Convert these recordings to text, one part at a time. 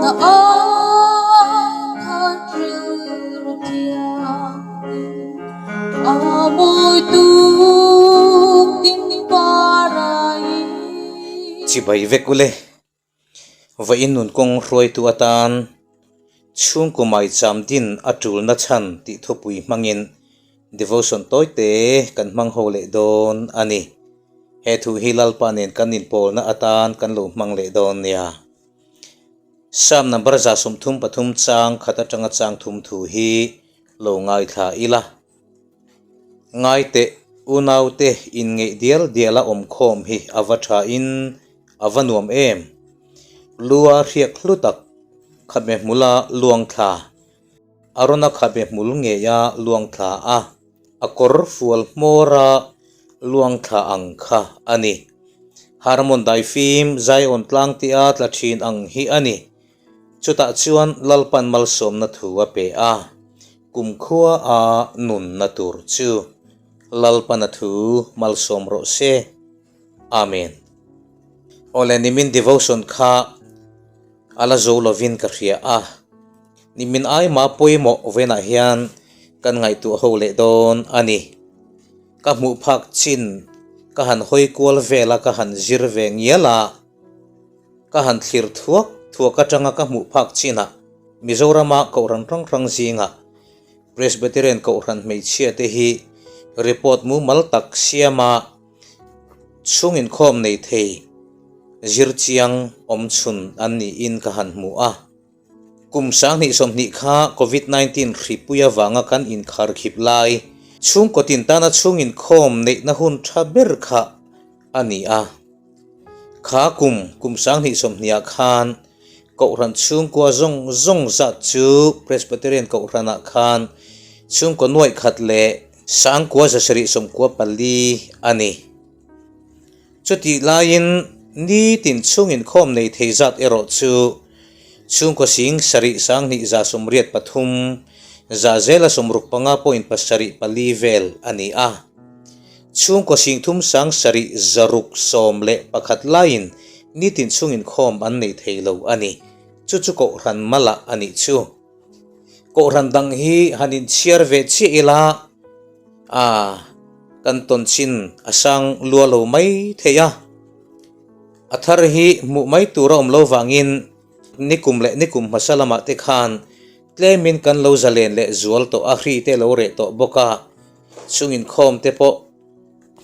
Na ang khan rilru thianghlim a mawi tuk tin parai. Chibai vek ule. Vawiin nun kawng hruaitu atan chhungkaw maicham din a tulna chhan tih thupui hmangin devotion tawite kan hmang ho leh dawn a ni. He thu hi Lalpa nen kan inpawlna atan kan lo hmang leh dawn nia. Psalm number 33 chang khat atanga chang thum thu hi lo ngaithla ila. Ngaiteh, unaute inngeih dial diala awmkhawm hi a va tha in a va nuam em? Lua hriak hlu tak khabe hmula luang thla, Arona khabe hmul ngeia luang thla a, a kawr fual hmawra luang thla ang kha a ni. Harmon daifim Zion tlang tia tla thin ang hi a ni. Chutah chuan Lalpan malsawmna thu a pe a, kumkhua a nunna tur chu Lalpan a thu malsawm rawh se. Amen. Awle nimin devotion kha a la zo lovin ka hria a, nimin aima pawimawh venah hian kan ngaihtuah ho leh dawn a ni. Ka hmuh phak chin ka han hawi kual vel a, ka han zir ve ngial a. Ka han thlir thuak thuak atanga ka hmuh phak chinah Mizorama Kohhran hrang hrang zingah Presbyterian Kohhran hmeichhia te hi report mumal tak siama chhung inkhawm nei thei zir chiang awm chhun an niin ka han hmu a. Kum 2020 kha Covid 19 hripui avanga kan inkharkhip lai chhungkaw tin tana chhung inkhawm neihna hun tha ber kha a ni a. Kha kum kum 2020 ah khan Kohhran chhungkua zawng zawng zat chu Presbyterian Kohhranah khan chhungkaw nuaih khat leh sangkua 794 a ni. Chutih laiin nitin chhung inkhawm nei thei zat erawh chu chhungkaw sing sarih sanghnih 83, zahzela 65.74 vel a ni a. Chhungkaw sing thum sang sarih 611 laiin nitin chhung inkhawm an nei thei lo a ni. Chu chu Kohhran malah a nih chu. Kohhran dang hi han inchhiar ve chiah ila a kan tawn chin a sang lua lo mai thei a. A thar hi hmuh mai tur a awm lo vangin nikum leh nikum hmasa lamah te khan tlemin kan lo zalen leh zual tawh a, hri te lo reh tawh bawk a. Chung inkhawm te pawh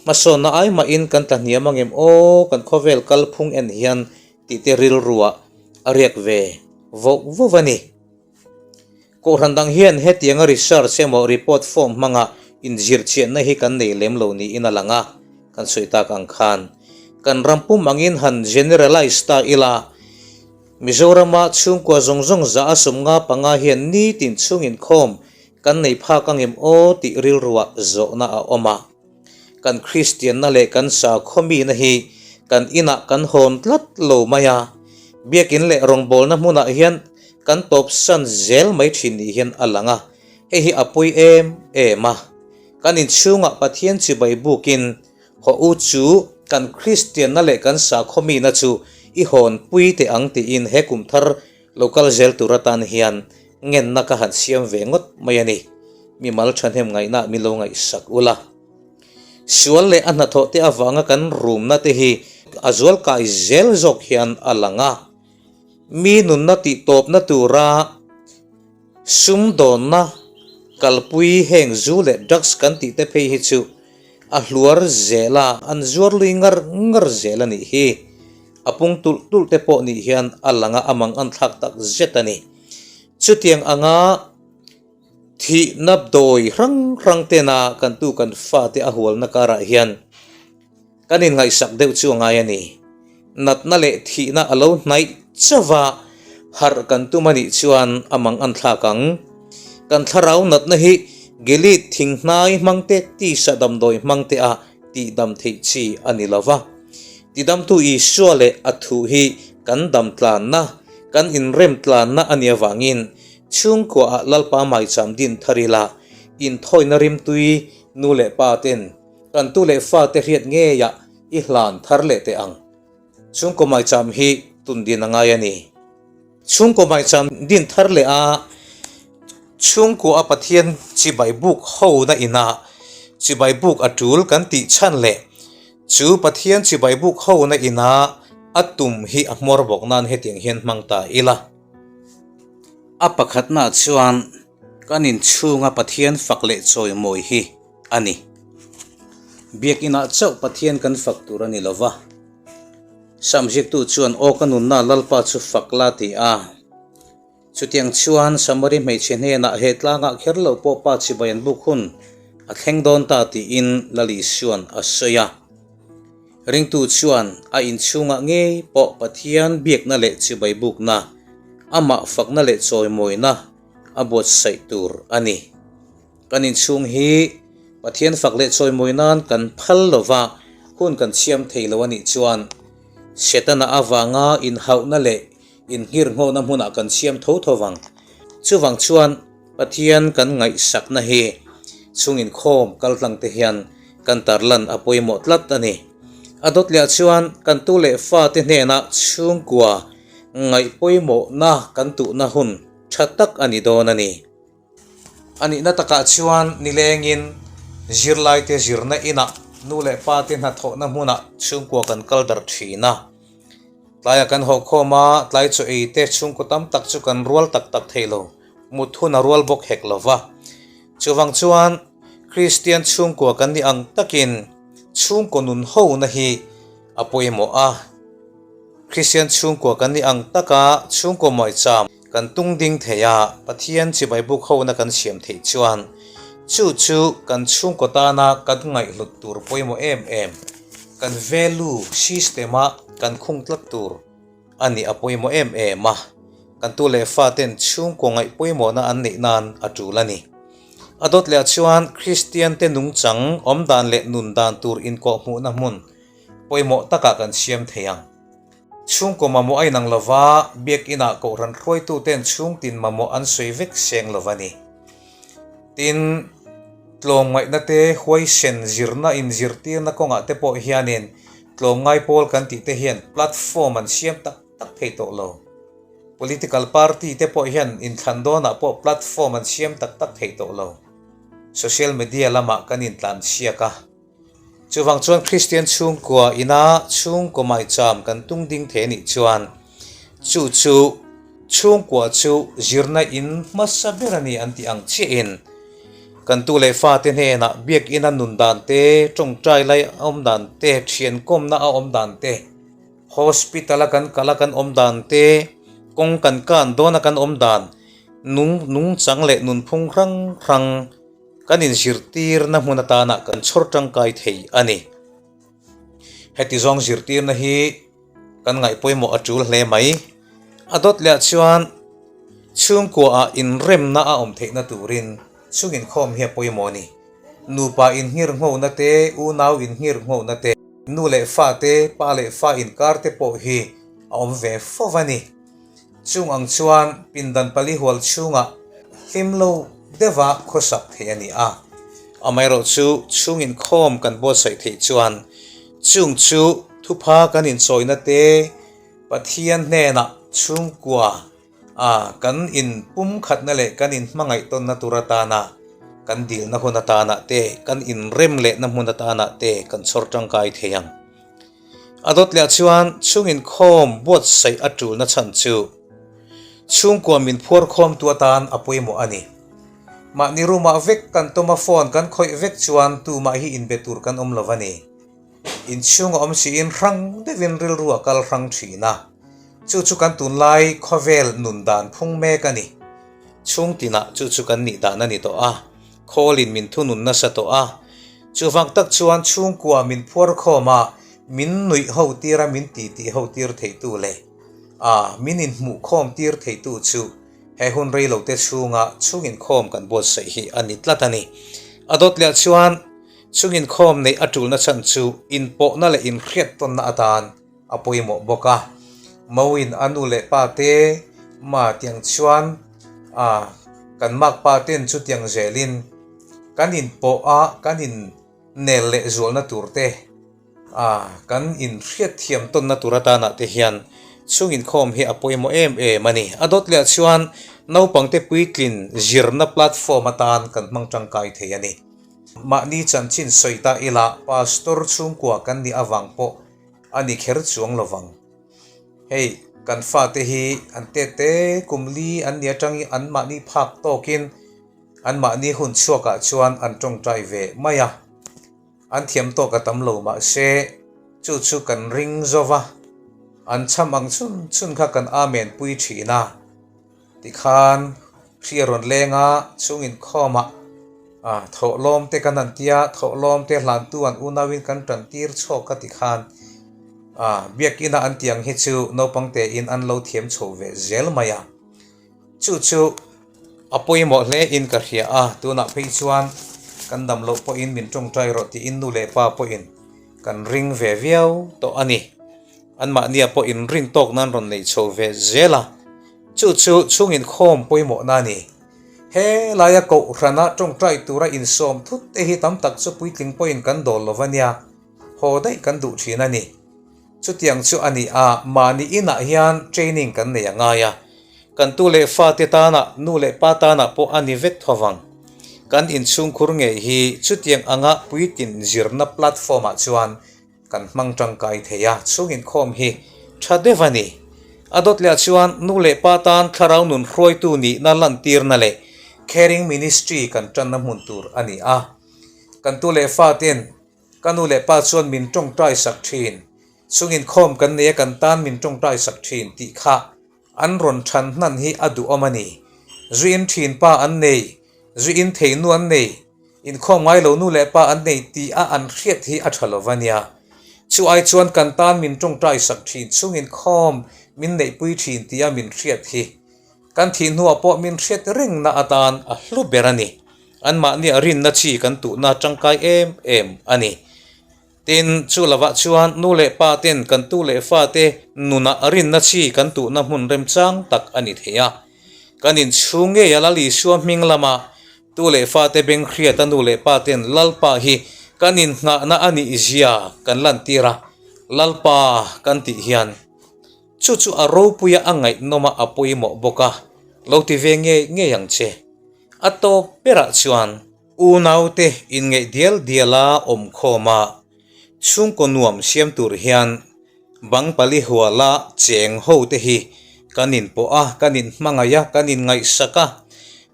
hmasawnna ai mahin kan tla hniam angem aw kan khawvel kalphung en hian tih te rilruah a riak ve vauh vauh a ni. Kohhran dang hian hetianga research emaw report form hmanga inzirchianna hi kan nei lem lo niin a lang a, kan sawi tak ang khan kan ram pum angin han generalize ta ila, Mizorama chhungkua zawng zawng za a 55 hian nitin chhung inkhawm kan nei phak angem aw tih rilruah zawhna a awm a. Kan Kristianna leh kan sakhawmina hi kan inah kan hawn tlat lo mai a, biakin leh rawngbawlna hmunah hian kan tawpsan zel mai thin ni hian a lang a, hei hi a pawi em em a. Kan inchhungah Pathian chibai bukin haw u chu kan Kristianna leh kan sakhawmina chu i hawnpui teh ang tiin he kum thar Lo kal zel tur atan hian ngenna ka han siam ve ngawt mai a ni. Mimal thahnem ngaihna min lo ngaihsak ula. Sual leh a hnathawh te avanga kan rumna te hi a zual kai zel zawk hian a lang a. Mi nunna tih tawpna tura sumdawnna kalpui heng zu leh drugs kan tih te phei hi chu a hluar zel a, an zuar lui ngar ngar zel a nih hi. A pung tulh tulh te pawh nih hian a lang a, a mang an thlak tak zet a ni. Chutiang anga thihna dawi hrang hrang tena kan tu kan fate a hualna karah hian kan inngaihsak deuh chu a ngai a ni. Natna leh thihna a lo hnaih chauh va, harh kan tum a nih chuan a mang an thlak ang. Kan thlarau natna hi Gilead thinghnai hmangte tisa damdawi hmangte a tihdam theih chi a ni lo va. Tidamtu Isua leh a thu hi kan dam tlanna, kan inrem tlanna a nih avangin chhungkuaah Lalpa maicham din thar ila, inthawina rimtui nu leh pa ten kan tu leh fate hriat ngeiah i hlan thar leh teh ang. Chhungkaw maicham hi tun din a ngai a ni. Chhungkaw maicham din thar leh a, chhungkua a Pathian chibai buk ho na inah chibai buk a tul kan tih chhan leh chu Pathian chibai buk ho na inah a tum hi a hmawr bawk nan hetiang hian hmang ta ila. A pakhatnaah chuan kan inchhunga Pathian fak leh chawimawi hi a ni. Biakinah chauh Pathian kan fak tur a ni lova. Samziktu chuan aw ka nunna Lalpa chu fak la ti a. Chutiang chuan Samari hmeichhe hnenah he tlangah kher lo pawh pa chibai an buk hun a thleng dawn ta tiin Lal Isuan a sawi a. Ringtu chuan a inchhungah ngei pawh Pathian biakna leh chibai bukna, amah fakna leh chawimawina a buatsaih tur a ni. Kan inchhung hi Pathian fak leh chawimawi nan kan phal lova hun kan siam thei lo a nih chuan Setana avanga inhauhna leh inghirnghawhna hmunah kan siam tho tho vang. Chuvang chuan Pathian kan ngaihsakna hi chhung inkhawm kaltlang te hian kan tarlan a pawimawh tlat a ni. A dawt leh ah chuan kan tu leh fate hnenah chhungkua ngaihpawimawhna kan tuhna hun tha tak a ni dawn a ni. A nihna takah chuan nilengin zirlaite zirna inah nu leh pate hnathawhna hmunah chhungkua kan kal darh thin a. Tlaiah kan haw khawm a, tlai chaw ei te chhungkaw tam tak chu kan rual tak tak thei lo, mut hun a rual bawk hek lo va. Chuvang chuan Kristian chhungkua kan nih ang takin chhungkaw nun hona hi a pawimawh a. Kristian chhungkua kan nih ang taka chhungkaw mawihcham kan tung ding thei a, Pathian chibai buk hona kan siam theih chuan chu chu kan chhungkaw tana kan ngaihhlut tur pawimawh em em, kan value system-a kan khung tlat tur a nih a pawimawh em em a, kan tu leh faten chhungkaw ngaih pawimawhna an neih nan a tul a ni. A dawt leh ah chuan Kristiante nungchang awmdan leh nundan tur inkawhhmuhna hmun Pawimawh takah kan siam thei ang. Chhungkaw mamawh a inang lova, biakinah kohhran hruaituten chhungtin mamawh an sawi vek seng lo a ni. Tin, tlawmngaihna te, huaisen zirna inzirtirna kawngah te pawh hianin tlawmngai pawl kan tih te hian platform an siam tak tak thei tawh lo. Political party te pawh hian inthlan dawnah pawh platform an siam tak tak thei tawh lo. Social media lamah kan intlansiak a. Chuvang chuan Kristian chhungkua ina chhungkaw maicham kan tung ding thei anih chuan chu chu chhungkua chu zirna in hmasa ber a ni an tih ang chiahin kan tu leh fate hnenah biakina nun dan te, tawngtai lai a awm dan te, thiankawmna a awm dan te, hospital a kan kal a kan awm dan te, kawng kan kan dawn a kan awm dan, nung nungchang leh nunphung hrang hrang, Kan inzirtirna hmun atana kan chhawr tangkai thei a ni. Heti zawng zirtirna hi kan ngaih pawimawh a tul hle mai. A dawt leh ah chuan chhungkuaah inremna a awm theihna turin chhung inkhawm hi a pawimawh a ni. Nupa inngirnghona te, unau inngirnghona te, nu leh fa te, pa leh fa inkar te pawh hi a awm ve fo a ni. Chung ang chuan pindan pali hual chhungah hlim lo deuha khawsak theih a ni a. Amaherawhchu chhung inkhawm kan buatsaih theih chuan chung chu thupha kan inchawina te, Pathian hnenah chhungkua a kan inpumkhatna leh kan inhmangaih tawnna tur atana kan dilna hun atanah te, kan inrem lehna hmun atanah te kan chhawr tangkai thei ang. A dawt leh chuan chhung inkhawm buatsaih a tulna chhan chu chhungkua min phuar khawmtu atan a pawimawh a ni. Mahni room ah vek kan tawm a phone kan khawih vek chuan tumah hi inbe tur kan awm lo a ni. Inchhung a awm siin hrang deuhin rilru a kal hrang thin a, chu chu kan tunlai khawvel nun dan phung mek a ni. Chhung tinah chu chu kan nih dan a ni tawh a, khawlin min thunun nasa tawh a, Chuvang tak chuan chhungkua min phuar khawm a, min nuih ho tir a, min titi ho tir theitu leh a min inhmuh khawm tir theitu chu he hun rei lo te chhunga chhung inkhawm kan buatsaih hi a ni tlat a ni. A dawt leh chuan chhung inkhawm neih a tulna chhan chu inpawhna leh inhriattawnna atan a pawimawh bawk a. Mauin a nu leh pa te ma tiang chuan a kan makpa ten chutiang zelin kan inpawh a, kan innel leh zualna tur te, a kan inhriatthiam tawnna tur atanah te hian Chhung inkhawm hi a pawimawh em em a ni. A dawt leh chuan naupangte puitlin zirna platform atan kan hmang tangkai thei a ni. Mahni chanchin sawi ta ila Pastor chhungkua kan nih avang pawh a ni kher chuang lovang. Hei kan fate hi an tete kum li an ni atangin anmahni phak tawkin anmahni hun chhuakah chuan an tawngtai ve mai a. An thiam tawk a tam lo mahse chu chu kan ring zo va, an cham ang chhun chhun kha kan amen pui thin a. Tikhan hri a rawn leng a, chhung inkhawmah thawhlawm te kan han tia, thawhlawm te hlantu an unauin kan tan tir chhawk kha tikhan biakina an tiang hi chu naupang tein an lo thiam chho ve zel mai a. Chu chu a pawimawh hle in ka hria a, tunah phei chuan kan dam loh pawhin min tawngtai rawh tiin nu leh pa pawhin kan ring ve viau tawh a ni. Anmahnia pawh inrin tawk nan rawn nei chho ve zel a, chu chu chhung inkhawm pawimawhna a ni. He laia kohhrana tawngtai tura insawm thut te hi tam tak chu puitling pawhin kan dawl lo va nia, haw daih kan duh thin a ni. Chutiang chu a ni a, mahni inah hian training kan nei a ngai a. Kan tu leh fate tanah, nu leh pa tanah pawh a ni vek tho vang. Kan inchhungkhur ngei hi chutiang anga puitlin zirna platform ah chuan kan hmang tangkai thei a, chhung inkhawm hi tha deuh a ni. A dawt leh ah chuan nu leh pa tan thlarau nun hruaitu nihna lantirna leh caring ministry kan tanna hmun tur a ni a. Kan tu leh faten Ka nu leh pa chuan min tawngtai sak thin. Chung inkhawm kan nei a kan tan min tawngtai sak thin tih kha an rawn than hnan hi a duhawm a ni. Zu in thin pa an nei, zu in thei nu an nei, inkhawm ngai lo nu leh pa an nei tih a an hriat hi a tha lo va nia. Chu ai chuan kan tan min tawngtai sak thin, chung inkhawm min neihpui thin tih a min hriat hi kan thih hnuah pawh min hriat rengna atan a hlu ber a ni. Anmahnia rinna chi kan tuhna tangkai em em a ni. Tin, chu lovah chuan nu leh pa ten kan tu leh fate nunah rinna chi kan tuhna hmun remchang tak a ni thei a. Kan inchhung ngeia Lal Isua hming lama tu leh fate beng hriata nu leh pa ten Lalpa hi kan innghahna a nih zia kan lantir a, Lalpa kan tih hian chu chu a ropuia a ngaihnawma a pawimawh bawk a, lo ti ve ngei ngei ang che. A tawp berah chuan unaute inngeih dial diala awm khawma chhungkaw nuam siam tur hian bang pali huala cheng ho te hi kan inpawh a, kan inhmangaih a, kan inngaihsak a,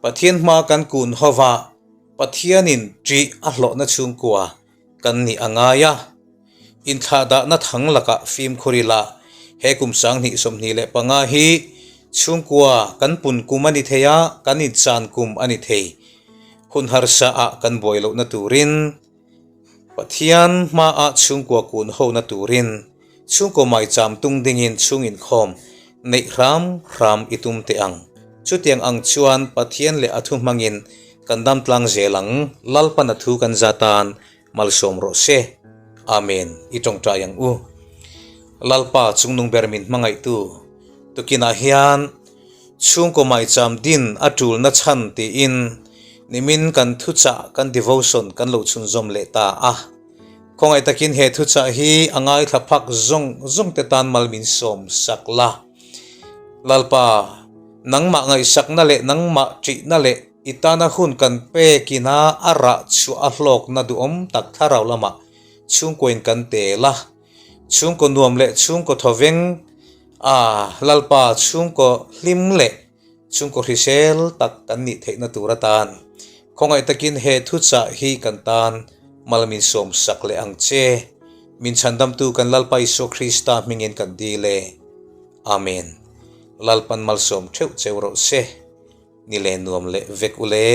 Pathian hma kan kun ho va, Pathianin ṭih a hlawhna chhungkua kan nih a ngai a. Inthlahdahna thang lakah fimkhur ila he kum 2025 hi chhungkua kan pun kum a ni thei a, kan inchan kum a ni thei. Hun harsa ah kan buai lohna turin, Pathian hmaah chhungkua kun hona turin, chhungkaw maicham tung dingin chhung inkhawm neih hram hram i tum teh ang. Chutiang ang chuan Pathian leh a thu hmangin kan dam tlang zel ang, Lalpan a thu kan zat tan Malsawm rawh se. Amen. I tawngtai ang u. Lalpa chungnung ber min hmangaihtu tukinah hian chhungkaw maicham din a tulna chhan tiin nimin kan thuchah kan devotion kan lo chhunzawm leh ta a. Khawngaih takin he thuchah hi a ngaithla phak zawng zawng te tan mal min sawm sak la. Lalpa, nangmah ngaihsakna leh nangmah ṭihna leh I tana hun kan pek ina a rah chhuah a hlawkna duhawm tak thlarau lamah chhungkuain kan tel a, chhungkaw nuam leh chhungkaw thawveng a Lalpa chhungkaw hlim leh chhungkaw hrisel tak kan nih theihna tur atan khawngaih takin he thuchah hi kan tan mal min sawm sak leh ang che. Min chhandamtu kan Lalpa Isua Krista hmingin kan dil e. Amen. Lalpan malsawm theuh cheu rawh se. Ni leh nuam leh vek u le.